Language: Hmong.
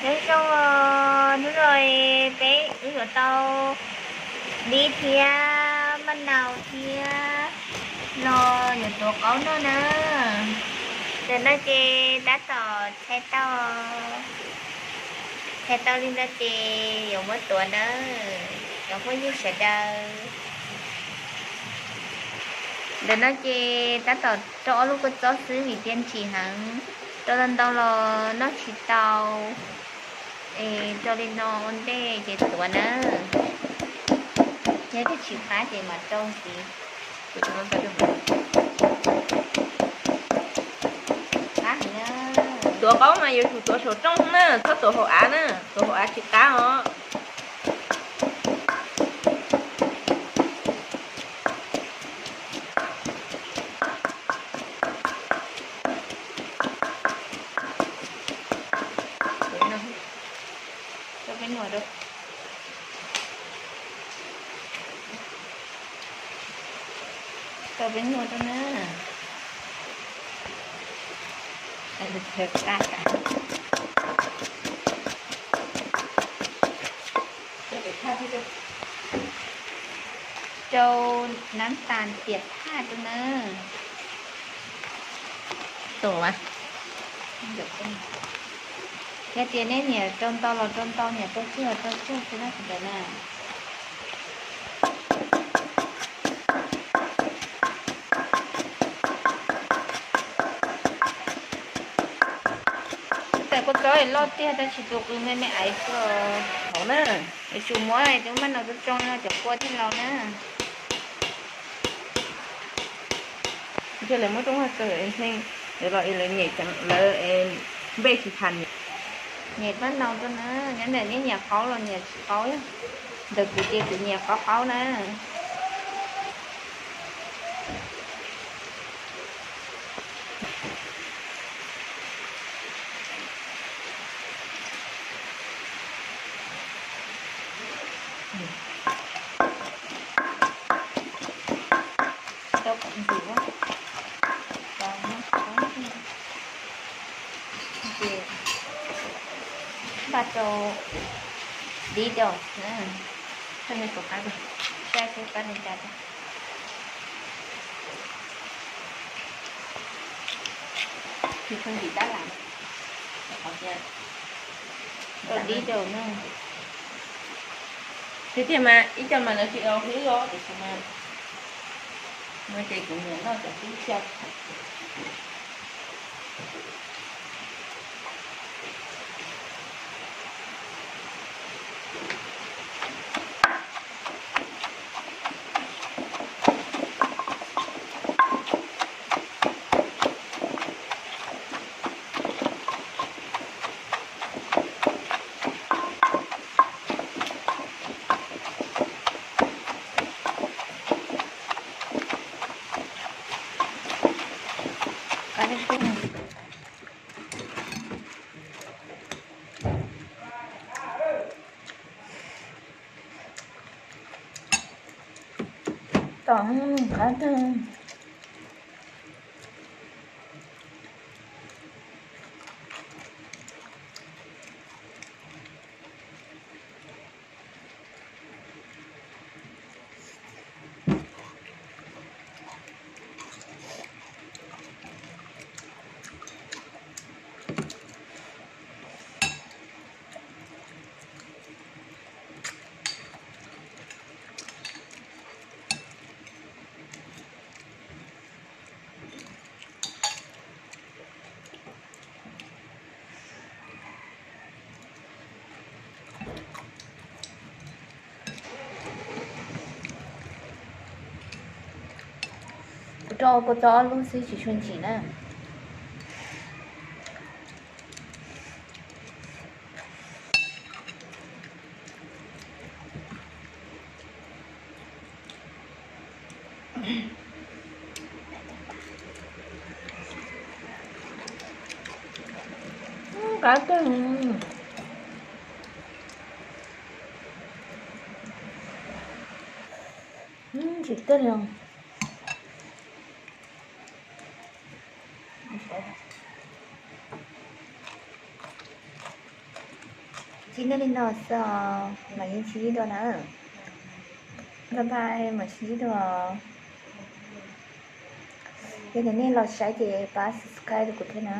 Nyob zoo, hnub no peb wb yuav tau dib thiab maj naus thiab los yuav tuav qaub noj na. Ntawm no ces tab tom txhais tau, txhais tau li no ces yuav muab tuav na, cov phooj ywg sawv daws. Ntawm no ces tab tom rau ob lub kua txob xwb vim tias ntsim heev, rau ntau ntau los noj tsis tau. Es rau li no ua ntej ces tuav na, yog tias tsis qab ces mam rau ntxiv. Tuav qaub mas yuav tsum tuav saum rooj na, txhob tuav hauv av na, tuav hauv av tsis qab os. Rau peb nua rau, rau peb nua rau na. Rau nab tas tiam thaj rau na. Tus mas, yog tias nej nyiam rau ntau los rau ntau, nyiam rau tsawg los rau tsawg xwb na sawv daws na. Tais kua txob loj tiag tab sis tus qws me me aiv xwb. Hauv na, yuav tsum muab tus maj no tsoo tsoo no cov kua thiaj laus na. Ntshe lawv muab rooj haj tawg es ntseeg, lawv los es lawv nyem ceev lawv npej tsis tas nyem. Nyem maj no rau na, nyob ntawm nej nyiam qaub los nyiam tsis qaub, ntawm kuv ces kuv nyiam qaub qaub na. Tsis tau kom ntxim, ces npaj rau dib rau, rau me tus qab, saib seb qab li cas. Tsis tshua ntxim tab lam, qhov tias rau dib rau na. Tiag tiag mas ib co mas lawv tsis ua hlwb os, tiam sis mas no ces kuv nyiam noj cov hlwb xyaw. Tom qab tag. Kuv rau kua txob ob lub xwb tsis tshua ntsim na. Qab kawg. Ntsim tag li os. Tsis nej li no xwb os, mam li sib ntsib dua na. Bye bye, mam sib ntsib dua. Yog tias nej los saib ces pab subscribe rau kuv thiab na.